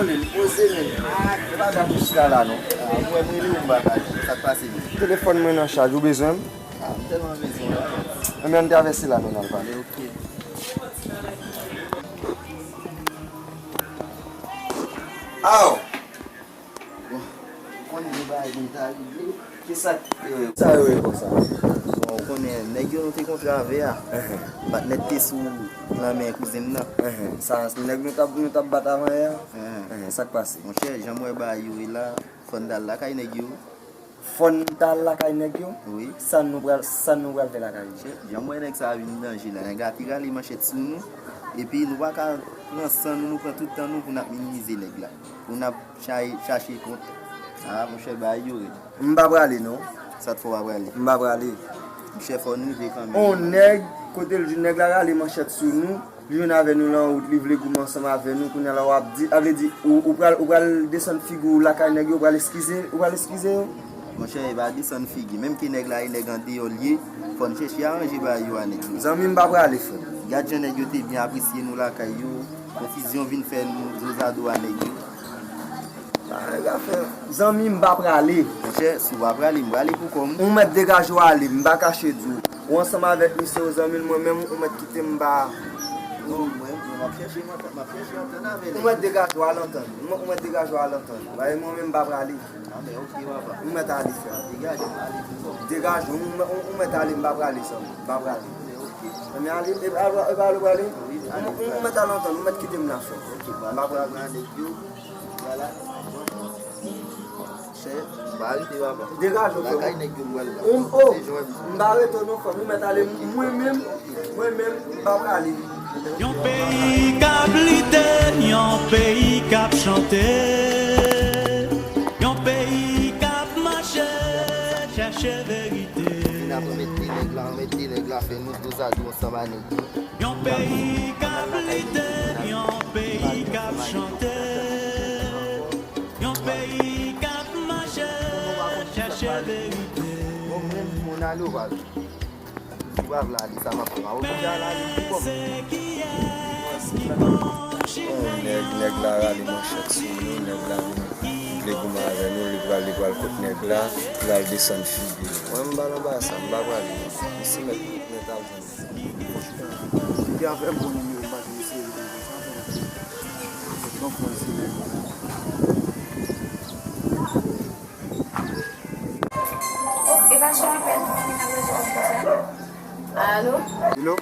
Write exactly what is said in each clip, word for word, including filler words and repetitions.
Poze men. Ah, e pa gade chita la non. Ah, mwen, mwen, li, mwen, bagay. Sa k pase, men? Telefòn mwen nan chaj, ou bezwen m? Ah, m tèlman bezwen w la. Enben, ann travèse la, nou, n al pale. Ok. Aw! Bon, ou konnen de bagay m ta regle. Kisa, eh, sa yo ye konsa? Bon, ou konnen, nèg yo nou te kontre avè a. Bat nèt te sou lanmen kouzen m nan. Sa, nèg nou t ap, nou t ap bat avan yè a. Sa k pase? Monchè, jan m wè bagay yo ye la, fò n t al lakay nèg yo. Fò n t al lakay nèg yo? Wi. Sa nou pral, sa nou pral fè lakay yo? Jan m wè nèg sa a vin danje la, nèg la te rale manchèt sou nou, epi nou pa ka pran san nou, nou pran tout tan nou pou n ap minimize nèg la, pou n ap chay-, chache kont. Ah, monchè, bagay yo rèd. M pa prale, non. Sa t fè w pa prale? M pa prale. Monchè, fò n rive kanmenm. On nèg, kote l jwenn nèg la rale manchèt sou nou, li jwenn avè nou lan wout, li vle goumen ansanm avè nou, kounye a la w ap di, a vle di, ou, ou pral, ou pral desann figi w lakay nèg yo, ou pral eskize, ou pral eskize yo? Monchè, e pa desann figi. Menm ke nèg la e nèg andeyò l ye, fò n chèche aranje bagay yo a nèg yo. Zanmi m pa prale, frè. Gad jan nèg yo te byen apresye nou lakay yo, konfizyon vin fè nou dozado a nèg yo. Sa nèg la fè. Zanmi m pa prale. Monchè, si w pa prale, m prale pou kò m. Ou mèt degaje w ale, m pa kache di w. Ou ansanm avèk misye, ou zanmi l, mwen menm, ou mèt kite m pa. Non, mwen, mwen, m ap chèche, m ap, m ap chèche antann avè nèg yo. Ou mèt degaje w al antann. Ou mèt, ou mèt degaje w al antann. Paske mwen menm m pa prale. Ah, men ok, papa. Ou mèt ale, frè. Degaje, m ale pou kò m. Degaje, ou, ou, ou mèt ale, m pa prale, zanmi. M pa prale. Men ok. Men ale, e pa, e pa ale, prale. Wi, ale, ou, ou mèt al antann, ou mèt kite m la, frè. Ok, m pa prale. Nèg yo, vwala. Chè, m pa rete, papa. Degaje w, frè. Lakay nèg yo m pral la. Ou, oh, m pa rete non, frè. Ou mèt ale, mwen menm, mwen menm, m pa prale. Yon peyi k ap lite, yon peyi k ap chante, yon peyi k ap mache, chèche verite. Vin ap remèt de nèg la, remèt de nèg la, fè nou dozado ansanm a nèg yo. Yon peyi k ap lite, yon peyi k ap chante, yon peyi k ap mache, chèche verite. Bon, mwen, moun ale w pa vle. Ou pa vle ale, sa m ap fè. Ou deja la, li pou kòm. Se kiyès ki konn chimè an? Yon nèg, nèg la rale manchèt sou nou, nèg la vin vle goumen avè nou, li pral, li pral kot nèg la, pral desann figi l. Mwen, m pa nan bagay sa, m pa prale non. Misye mèt, mèt al jwenn. Ki afè m konnen m yo pa jwenn seri de sa. Donk, mwen, se nèg la. Oh, e pa sou apèl ki ta rezoud konsa. Alo? Hello?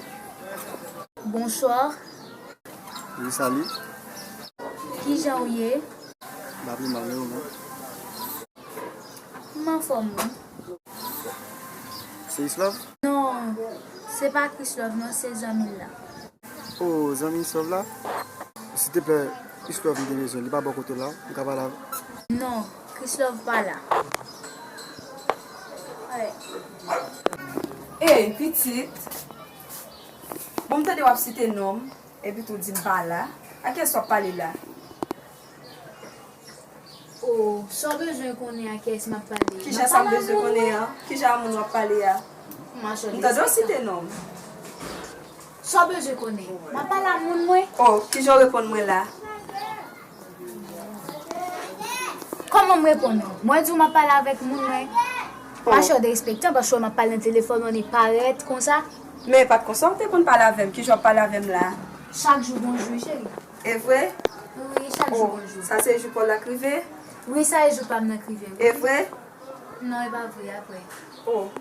Bonswa. Wi, salut. Kijan w ye? M pa pi mal, men ou menm? M anfòm, wi. Se Islove? Non, se pa Chrislove, non, se zanmi l la. Oh, zanmi Islove la? Silteplè, Islove m te bezwen, li pa bò kote w la, m ka pale avè l? Non, Chrislove pa la. Ey, pitit! Bon, m tande w ap site non m, epi tou w di m pa la. A kiyès w ap pale la? Oh, sa w bezwen konnen a kiyès m ap pale? Kijan sa m bezwen konnen an? Kijan a moun w ap pale a? M tande w site non m. Sa w bezwen konnen? M ap pale a moun mwen. Oh, kijan w reponn mwen la? Kòman m reponn ou? Mwen di w m ap pale avèk moun mwen. Oh. Machè w derespektan paske w wè m ap pale nan telefòn ou annik parèt konsa. Men e pa t konsa w te konn pale avè m. Kijan w ap pale avè m la? Chak jou gon jou, wi, cheri. E vre? Wi, chak jou gon jou. Oh, sa se jou pa w la k rive? Wi, sa e jou pa m nan k rive, wi. E vre? Non, e pa vre, apre. Oh.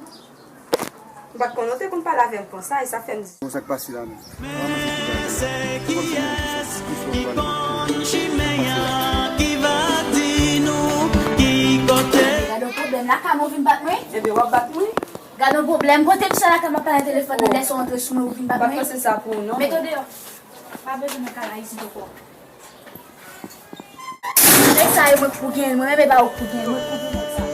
M pa t konnen w te konn pale avè m konsa, e sa fè m di. Bon, sa k pase la menm? Men se kiyès ki konn chimen an, ki va di nou ki kote? Gade yon pwoblèm, lakay mwen w vin bat mwen? Ebyen, w ap bat mwen? Gade yon pwoblèm, kote misye lakay m ap pale nan telefòn nan, lè sa w antre sou mwen, ou vin bat mwen? M pa t panse sa pou ou, non. Mete w deyò. Pa bezwen nan kay la isit ankò. Nèg sa yo, mwen k pou genyen l, mwen menm e pa ou k pou genyen l, mwen k pou genyen nèg sa.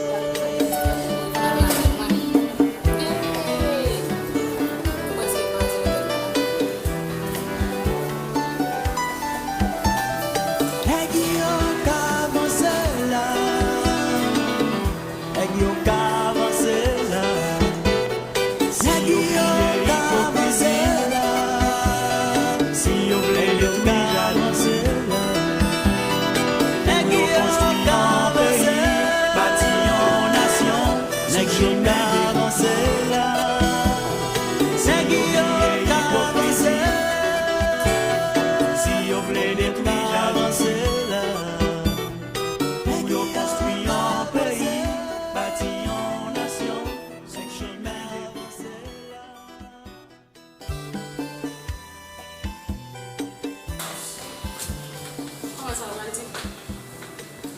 Nèg yo ka vanse la. Nèg yo ka vanse la. Nèg yo ka vanse la. Si yo vle, yo ka vanse la.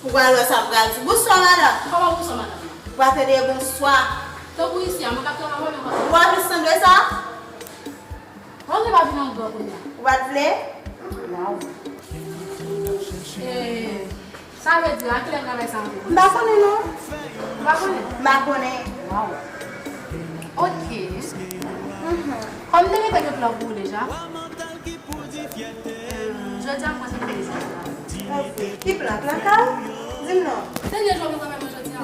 Ou pral wè sa m pral di. Bonswa, madanm. Kòman bonswa, madanm? Ou pa tande bonswa. Tankou isi a, mwen k ap travay, mwen pa tande. Ou pa vle sanble sa? Mwen pa vin andan kounye a. Ou pa t vle? Waw. Eh, sa vle di, a kilè travay sa antre? M pa konnen, non. Ou pa konnen? M pa konnen. Waw. Ok. Mhm. Kòm m te gentan gen plan pou ou deja. Jodi a m panse m te bezwen sa. Ok. Ki plan? Plan kay? Di m non. Dènye jou mwen travay mwen jodi a.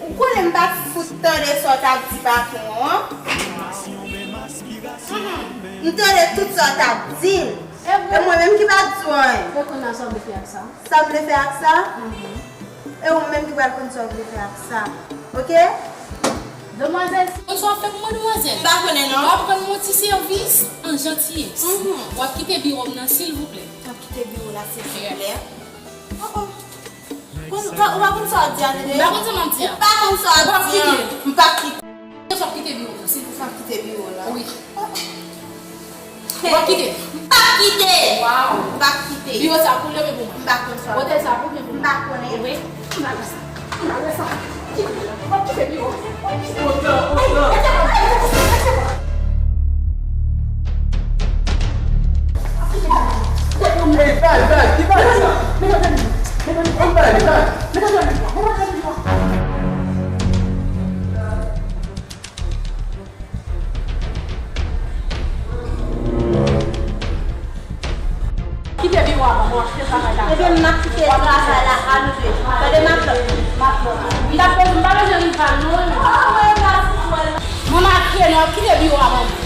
Ou konnen m pa t fout tande sa w t ap di patwon an. M tande tout sa w t ap di l. E vre. E mwen menm ki pa t di w anyen. E kounye a sa w vle fè ak sa? Sa m vle fè ak sa? Mhm. E ou menm ki pral konn sa w vle fè ak sa. Oke? Demwazèl, si konn sa w ap fè pou mwen, demwazèl. M pa konnen, non. W ap rann mwen ti sèvis an jantiyès. Mhm. W ap kite biwo m nan, silvouplè. W ap kite biwo la, silvouplè. Oh, oh. Konn, ou pa, ou pa konn sa w ap di a, tande? M pa konn sa m ap di a. Ou pa konn sa w ap di a. Ou p ap kite. M p ap kite. Sa w ap kite biwo m, silvouplè. Sa w ap kite biwo la? Wi. Ou p ap kite? M p ap kite. Waw. M p ap kite. Biwo sa pou l leve pou mwen. M pa konn sa. Otèl sa pou l leve pou mwen. M pa konnen. Wi. M pa konn sa. M pa konn sa. Kite biwo. M p ap kite biwo. Otan, otan. Ey, bay, bay, ki bay sa? Ann bay, bay. Kite biwo a ban mwen, w ap kite travay la. Ebyen, m ap kite travay la a nou de. Tande, m ap fè. M ap fè. M pa bezwen, m pa bezwen rival, non. Mwen make, non, w ap kite biwo a ban mwen.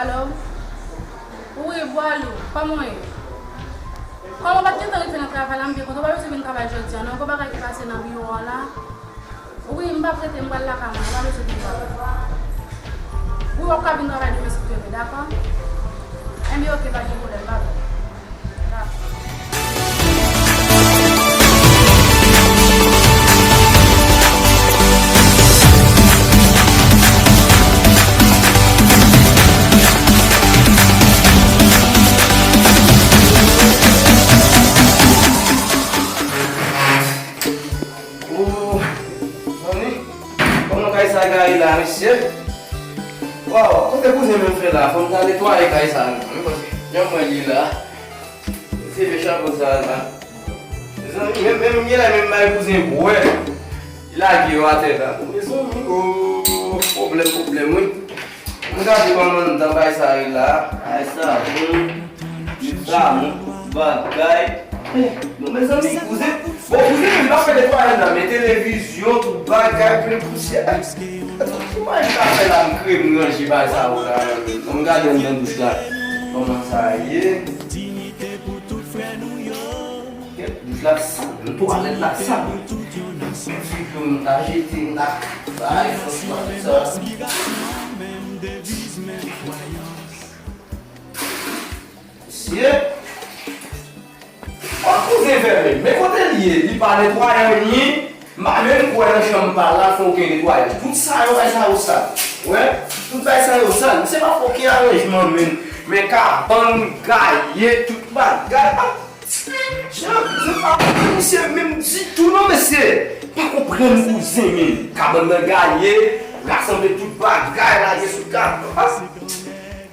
Alo? Wi, Bwalou, kòman w ye? Kòman w pa t gentan rive nan travay la, m byen kontan. Ou pa bezwen vin travay jodi a, non? Gon bagay ki pase nan biwo a la? Wi, m p ap rete, m pral lakay mwen, ou pa bezwen vin travay. Wi, w ap ka vin travay demen si Dye vle, dakò? Enben, oke, pa gen pwoblèm, babay. Oh, zanmi, kòman kay sa gaye la, mesye? Waw, kote kouzen mwen fè la? Fò m ta netwaye kay sa, non, paske jan mwen li la. Se vye chapo sa la. Mezanmi, menm, menm, gen lè menm bay kouzen bwè. Li lage yo atè la. Mezanmi, oh, pwoblèm, pwoblèm, wi. M gade kòman nan bagay sa ye la. Bagay sa bon. Li pa bon. Bagay. Eh, bon, mezanmi, kouzen. Bon, kouzen, li pa fè netwayaj la, men televizyon, tout bagay, plen pousyè. Ki mwen ka fè la, m kreye, m ranje bagay sa yo la. Bon, m gade anndan douch la. Kòman sa ye? Kèt, douch la sal, menm twalèt la sal. Figi m ta jete, m ta bay fòs twalèt sa. Mesye, kòm kouzen fè menm, men kote l ye, li pa netwaye anyen. M pa menm kwè nan chanm pa l la fè okenn netwayaj. Tout sa yo, bagay sa yo sal. Wè, tout bagay sa yo sal. Misye pa fè okenn aranjman menm. Men kabann gaye, tout bagay. Ah, jan, se pa misye menm ditou non, mesye. Pa konprann kouzen menm. Kabann nan gaye, rasanble tout bagay, lage sou kabann. Ah.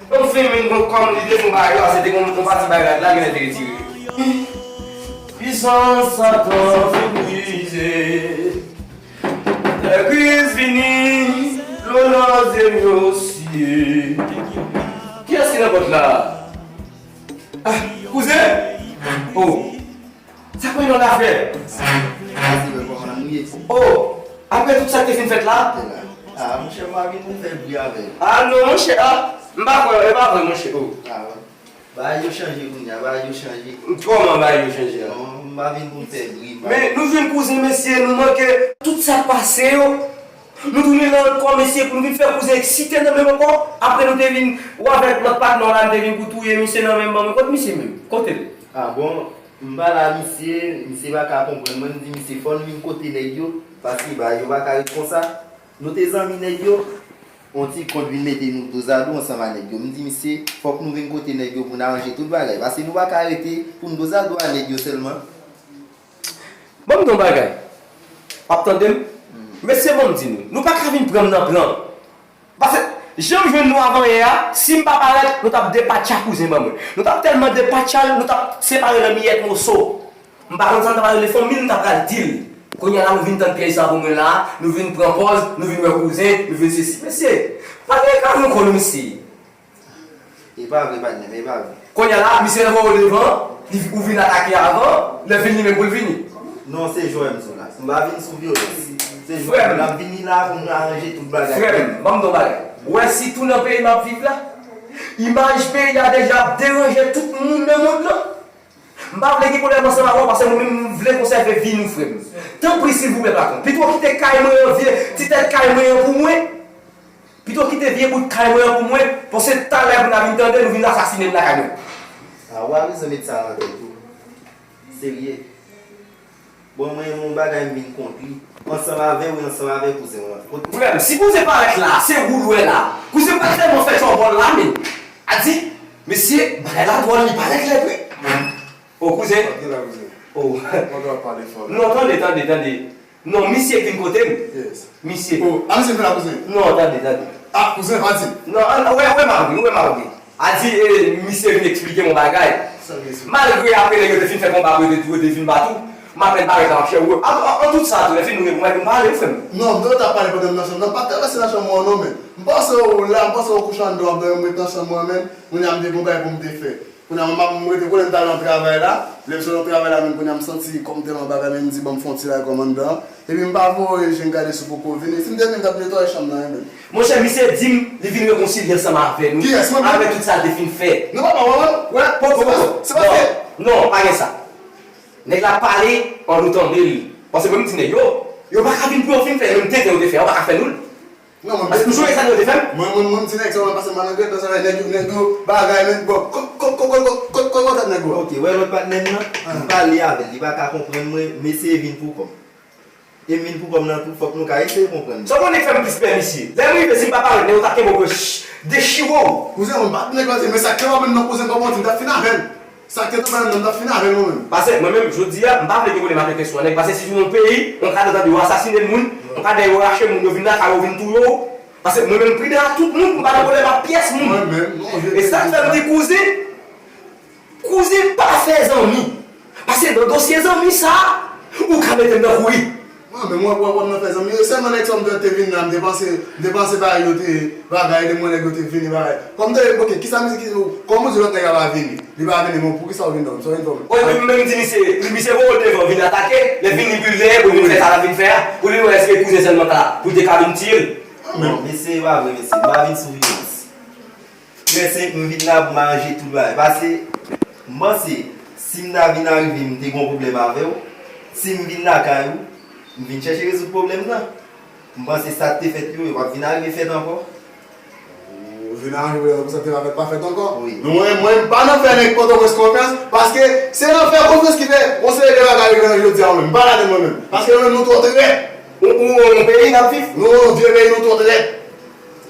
Anfen, men bon, kòm li te fon bagay yo, se te yon, yon pati bagay la, la genlè te retire. Pisans Satan fin brize. Lè Kris vini, dlo nan zye m yo siye. Kiyès ki nan pòt la? Ah, kouzen? Oh. Sa kwen non l ap fè? Kouzen, kòman nou ye? Oh, apre tout sa k te fin fèt la? Ah, monchè, m pa vin pou fè bri avè l. Ah non, monchè, ah, m pa kwè, e pa vre, monchè, oh. Ah, wè. Bagay yo chanje kounye a, bagay yo chanje. Kòman bagay yo chanje a? Non, m pa vin pou m fè bri, m pa Men nou jwenn kouzen mesye, nou manke tout sa k pase yo. Nou tounen la ankò mesye pou nou vin fè kouzen eksite nan menm ankò. Apre nou te vin, ou avèk lòt patnè w la, nou te vin pou touye misye nan menm ban mwen. Kot misye menm? Kote l? Ah bon, m pale a misye, misye pa ka konprann mwen, m di misye fò n vin kote nèg yo, paske bagay yo pa ka ret konsa. Nou te zanmi nèg yo, yon ti kont vin mete nou dozado ansanm a nèg yo. M di misye, fòk nou vin kote nèg yo pou n aranje tout bagay, paske nou pa ka rete pou n dozado a nèg yo sèlman. Ban m di yon bagay. W ap tande m? Mesye, ban m di nou, nou pa ka vin pran m nan plan. Paske, jan m jwenn nou avan yè a, si m pa parèt, nou t ap depatcha kouzen ban mwen. Nou t ap tèlman depatcha l, nou t ap separe l an miyèt moso. M pa konn sa m ta pral rele fanmi l, m ta pral di l. Kounye a la, nou vin tann pyèj sa pou mwen la, nou vin pran pòz, nou vin wè kouzen, nou vin sesi. Mesye, pa gen ka nou konn misye. E pa vre, patnè m, e pa vre. Kounye a la, misye voye w devan, li, ou vin atake avan, lè fini li menm pou l vini. Non, se jwè m sou la. M pa vin sou vyolans. Se jwè m, n ap vini la pou n aranje tout bagay. Frè m, ban m di w bagay. Ou wè, sitou nan peyi m ap viv la, imaj peyi a deja ap deranje tout moun nan mond lan. M pa vle gen pwoblèm ansanm avè w, paske mwen menm, m vle konsève vi nou, frè m. Tanpri, silvouplè, patwon. Pito kite kay mwen an, vye ti tèt kay mwen an pou mwen. Pito kite vye bout kay mwen an pou mwen, paske talè pou n a vin tande, nou vin asasinen m lakay mwen. Ah, ou pa bezwen met sa nan tèt ou. Serye. Bon, mwen, yon bagay m vin kont li. Ansanm avè w e ansanm avè kouzen w lan. Kot Frè m, si kouzen parèt la, se ou l wè la. Kouzen pa tèlman fè tchòbòl la, men. A di, mesye, bagay la dwòl, li parèt lèd wi. O, kouzen. Sa k gen la, kouzen? O. Mwen dwe pale fò. Non, tande, tande, tande. Non, misye k vin kote m. Yes. Misye. O, a misye m fè la, kouzen? Non, tande, tande. A, kouzen, pa di. Non, an, wè, wè, m a oubli, wè, m a oubli. A di, e, misye vin eksplike m yon bagay. Sa l gen sou? Malgre apre nèg yo te fin fè konba pou yo te, yo te fin bat ou, m apèn parèt la, m ap chè ou. An, an, an tout sa, tou, lè fini nou gen pou mwen, pou m pale, ou frè m. Non, m te ta pale pandan m nan chanm nan, pa travèse nan chanm ou an non, men. M panse ou la, m panse ou kouche anndan, w ap dòmi, m ret nan chanm mwen, men. Kounye a m te gon bagay pou m te fè. Kounye a m ap, m rete konnen m t al nan travay la. Lè m sot nan travay la, menm kounye a m santi kò m tèlman bagay, men m di, "Ban m fè yon ti lagòm anndan." Epi m pa voye je m gade si w poko vini. Si m te vini, m t ap netwaye chanm nan, wi, menm. Monchè, misye di m li vin rekonsilye ansanm avè nou. Kiyès, mwen menm? Apre tout sa l te fin fè. Non, papa, mwen menm? Wè, poko, poko. Se pa vre. Non, non, pa gen sa. Nèg la pale, an nou tande l. Paske mwen m di nèg yo, yo pa ka vin pou yo fin fè, menm tenten yo te fè, yo pa ka fè nou l. Non, mwen, Paske ou sonje sa yo te fè m? Mwen, mwen, mwen, ti nèg sa, mwen pase mal nan gèt, sa, nèg yo, nèg yo, bagay, men, bon, ko, ko, ko, ko, ko, ko, ko, ko, nèg yo. Ok, wè lòt patnè m nan, m pale avè l, li pa ka konprann mwen, mesye vin pou kò m. E m vin pou kò m nan tou, fòk nou ka eseye konprann. Sa w konnen k fè m plis pè misye? Lè m rive, si m pa parèt, nèg yo t ap kenbe w, ch-, dechire w. Kouzen, mwen pa t nèg la, men sa k fè w ap menm nan kouzen, kòman w di m t ap fin avè l. Sa k te tonbe nan nan, m t ap fin avè l mwen menm. Paske mwen menm, jodi a, m pa vle gen pwoblèm ak enpèsonèl nèg. Paske si yon peyi, yon kadè tande yo asasinen moun, yon kadè yo rache moun, yo vin lakay ou, yo vin touye w. Paske mwen menm, m pridan ak tout moun, m pa nan pwoblèm ak pyès moun. Mwen menm, non, je E sa k fè m di kouzen, kouzen pa fè zanmi. Paske nan dosye zanmi sa, ou ka mete m nan kouri. Mwen menm, mwen, mwen, mwen nan fè zanmi. E sèlman nèg sa m te, te vin la, m te panse, m te panse bagay yo te, bagay, de mwen nèg yo te vini, bagay. Kòm te, ok, kisa misye ki, kòman ou di lòt nèg la pa vini? Li pa vini, bon, poukisa ou vin dòmi? Sa w vin fè w menm? Wi, men, men m di misye, misye voye w devan, vin atake, lè fini, pou l dèyè, pou l vin fè sa l ap vin fè a, pou l wè èske kouzen sèlman ka la, pou l te ka vin tiye l. Bon, mesye, e pa vre, mesye, m pa vin sou vyolans. Trè senp, m vin la pou m aranje tout bagay. Paske, m panse, si m ta vin arive, m te gon pwoblèm avè w, si m vin lakay ou, m vin chèche rezoud pwoblèm nan. M panse sa k te fèt yo, yo p ap vin arive fèt ankò. Ou vin aranje pwoblèm nan pou sa k te pa fèt, pa fèt ankò? Wi. Non, mwen, mwen, m pa nan fè nèg Pòtoprens konfyans, paske se nan fè konfyans ki fè yon seri de bagay rive nan jodi a, mwen menm. M pa ladan mwen menm. Paske nou menm, nou twò trèt. Ou, ou, yon peyi n ap viv? Nou, yon vye peyi, nou twò trèt.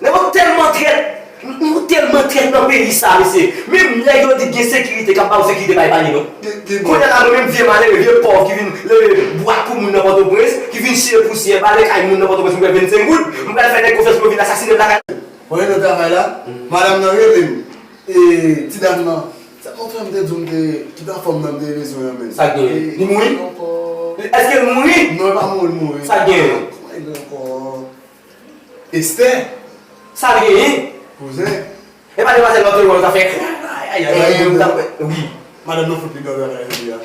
Nèg yo tèlman trèt, nou tèlman trèt nan peyi sa, mesye. Menm nèg yo di gen sekirite, k ap ba w sekirite, pa epaye non. Kounye a la, mwen menm vye malere, vye pòv ki vin leve bwat pou moun nan Pòtoprens, ki vin chire pousyè, bale kay moun nan Pòtoprens, mwen vennsenk goud, m pral fè nèg konfyans pou yo vin asasinen m lakay. Mwen nan travay la, madanm nan rele m. E ti dam nan, sa montre m te di w m te, tout anfòm nan m te bezwen an menm. Sa k genyen? Li mouri? Èske l mouri? Non, li pa mouri, li mouri. Sa k genyen? Kòman li rele ankò? Esther. Sa l genyen? Kouzen. E pa demwazèl nan te wè l ta fè. Ay, ay, ay, ay, ay, wi. Madanm nan fout li dòmi avè l jodi a.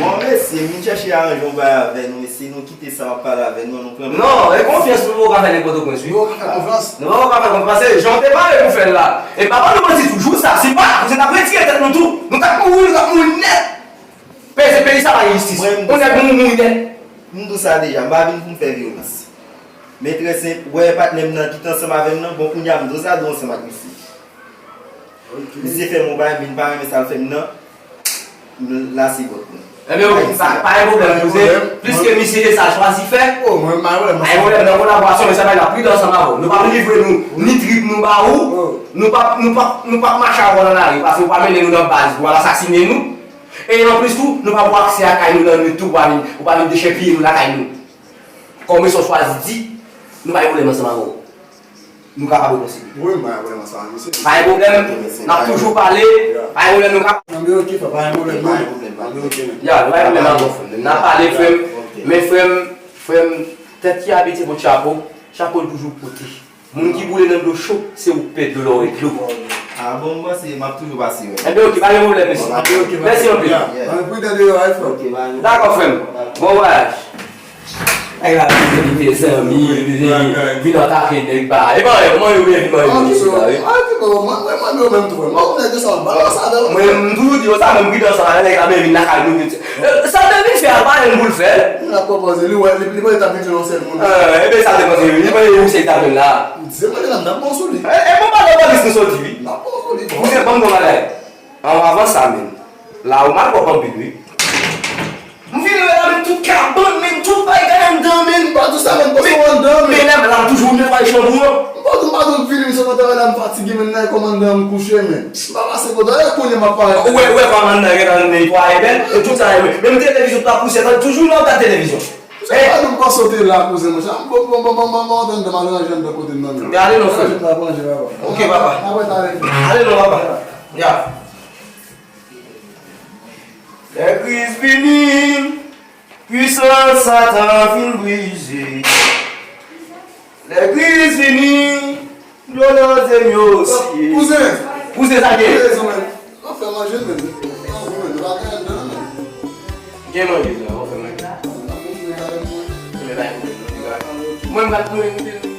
Bon, mesye. Se vin chèche aranje yon bagay avè nou, mesye, nou kite sa w ap pale avè nou, nou pran. Non, e konfyans nou poko ka fè nèg Pòtoprens, wi. Nou poko ka fè konfyans. Nou poko ka fè konfyans, se jan w te pare pou fè l la. E pa ban nou manti tou, jou sa, si pa, se t ap retire tèt nou tou. Nou t ap mouri, nou t ap mouri nèt. Peyi, peyi sa pa gen jistis. Yon nèg mouri, mouri nèt. M di w sa deja, m pa vin pou m fè vyolans. Men trè senp, wè patnè m nan ki t ansanm avè m nan, bon, kounye a m di w sa, di w ansanm ak misye. Misye fè m yon bagay, men m pa renmen sa l fè m nan, m lase vòt mwen. Ebyen, ok, pa, pa gen pwoblèm, kouzen. Pliske misye se sa l chwazi fè. Oh, mwen, pa gen pwoblèm. Pa gen pwoblèm, nan kolaborasyon, men sa bay la pridans ansanm avè w. Nou p ap livre nou, ni trip nou ba ou. Nou p ap, nou p ap, nou p ap mache avè w nan lari, paske ou pa mennen nou nan baz pou al asasinen nou. E anplis tou, nou pa pou aksè a kay nou nan nwit tou, ou pa vin, ou pa vin dechèpiye nou lakay nou. Kòm misye chwazi di, nou pa gen pwoblèm ansanm avè w. Nou kapab rekonsilye. Wi, m pa gen pwoblèm ansanm ak misye. Pa gen pwoblèm, n ap toujou pale, pa gen pwoblèm, nou ka. Anben, ok, frè, pa gen pwoblèm, non. Anben, ok, men. Ya, nou pa gen pwoblèm avè w, frè m. N ap pale, frè m. Men, frè m, frè m, tèt ki abitye pot chapo, chapo l toujou pote. Moun ki boule nan dlo cho, se ou k pè dlo lè w wè dlo. Ah bon, m panse m ap toujou pase, wi. Enben, ok, pa gen pwoblèm, mesye. Mèsi anpil. Ann pridan deyò a, wi, frè. Dakò, frè m. Bon vwayaj. Ay, la, li te zanmi, li te vin atake nèg ba. E pa anyen, kòman yo vin vin manje nou isi la, wi? Ah, ki bon, mwen, mwen, mwen, mwen menm tou, mwen, mwen, nèg yo sa, mwen, mwen, sa, mwen. Mwen, m toujou di yo sa, men m pridan sa, nèg la, men vin lakay nou, sa te vin fè a, pa gen pou l fè. Li la pwopoze, li wè, li, li pa t ap vin jwenn yon sèl moun. Eh, ebyen sa te panse, li pa gen ou se ta jwenn la. Se mwen la, m t ap bon sou li. Eh, eh, bon, pa nan polis nou soti, wi. M t ap bon sou li. Ou se bon bon bagay. An, avan sa, men. La ou mal pwòp anpil, wi. M vin wè la, men tout kabann, men tout bagay anndan, men. M pa di w sa, men, paske w anndan, men. Men la, la m toujou netwaye chanm ou an. M pa di w, m pa di w, m vini, m sot nan travay la, m fatige, men, nan kòm anndan m kouche, men. M pa pase kote, e kounye m ap pale. Ou wè, ou wè kòman anndan gentan netwaye bèl, e tout sa, men, menm televizyon, tout ap pouse, toujou nan gad televizyon. Sa pa nou pa sote la, kouzen mwen. Sa, bon, bon, bon, bon, bon, bon, bon, bon, al ranje anndan kote m nan. Men ale non, frè. Ranje m la, ranje, papa. Ok, papa. Apre, apre, talè. Ale non, papa. Ya. Lè Kris vini, pwisans Satan fin brize. Lè Kris vini, dlo nan zye m yo siye. Kouzen! Kouzen, sa gen? Kouzen, men. Anfen, manje, men. Manje, men. Nou pa gen anndan, men. Gen manje, la, anfen, manje. Manje, men. Mwen, m pral pran yon